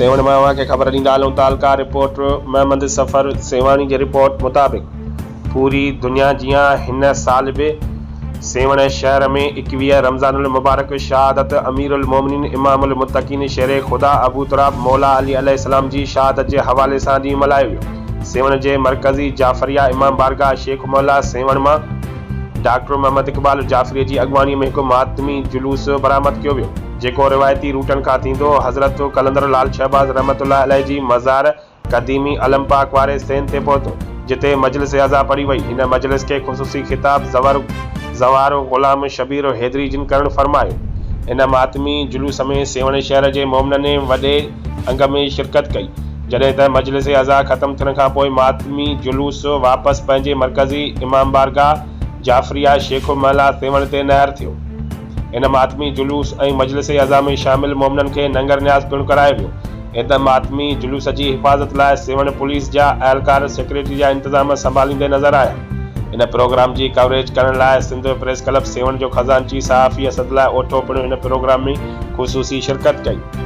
سيوهڻ مان اوهان کي خبر ڏيندا هلون تعلقه رپورٽر محمد صفر سيوهاڻي جي رپورٽ مطابق پوري دنيا جيان هن سال به سيوهڻ شهر ۾ 21 رمضان المبارڪ شهادت امير المومنين امام المتقين شير خدا ابو تراب مولا علي عليه السلام جي شهادت جي حوالي سان ڏينهن ملهايو ويو. سيوهڻ جي مرڪزي جعفريه امام بارگاهه شيخ محله سيوهڻ مان ڊاڪٽر محمد اقبال جعفري جي اڳواڻي ۾ هڪ ماتمي جلوس برآمد ڪيو ويو، جيڪو روايتي روٽن کان ٿيندو حضرت قلندر لال شهباز رحمة الله عليه جي مزار قديمي علم پاڪ واري صحن تي پهتو، جتي مجلس عزا پڙهي وئي. هن مجلس کي خصوصي خطاب زور زوار غلام شبير حيدري جن ڪرڻ فرمايو. هن ماتمي جلوس ۾ سيوهڻ شهر جي مومنن وڏي انگ ۾ شرڪت ڪئي، جڏهن ته مجلس عزا ختم ٿيڻ کانپوء ماتمي جلوس واپس پنهنجي مرڪزي امام بارگاهه جعفريه شيخ محله سيوهڻ تي نهر ٿيو. ان ماتمي جلوس ۽ مجلس عزا ۾ شامل مومنن کي ننگر نياز پڻ ڪرايو ويو. ان ماتمي جلوس جي حفاظت لاء سيوهڻ پوليس جا اهلڪار سيڪريٽري جا انتظام سنڀاليندي نظر آيا. ان پروگرام جي ڪوريج ڪرڻ لاء سنڌ پريس ڪلب سيوهڻ جو خزانچي صحافي اسد الله اوٺو پڻ هن پروگرام ۾ خصوصي شرڪت ڪئي.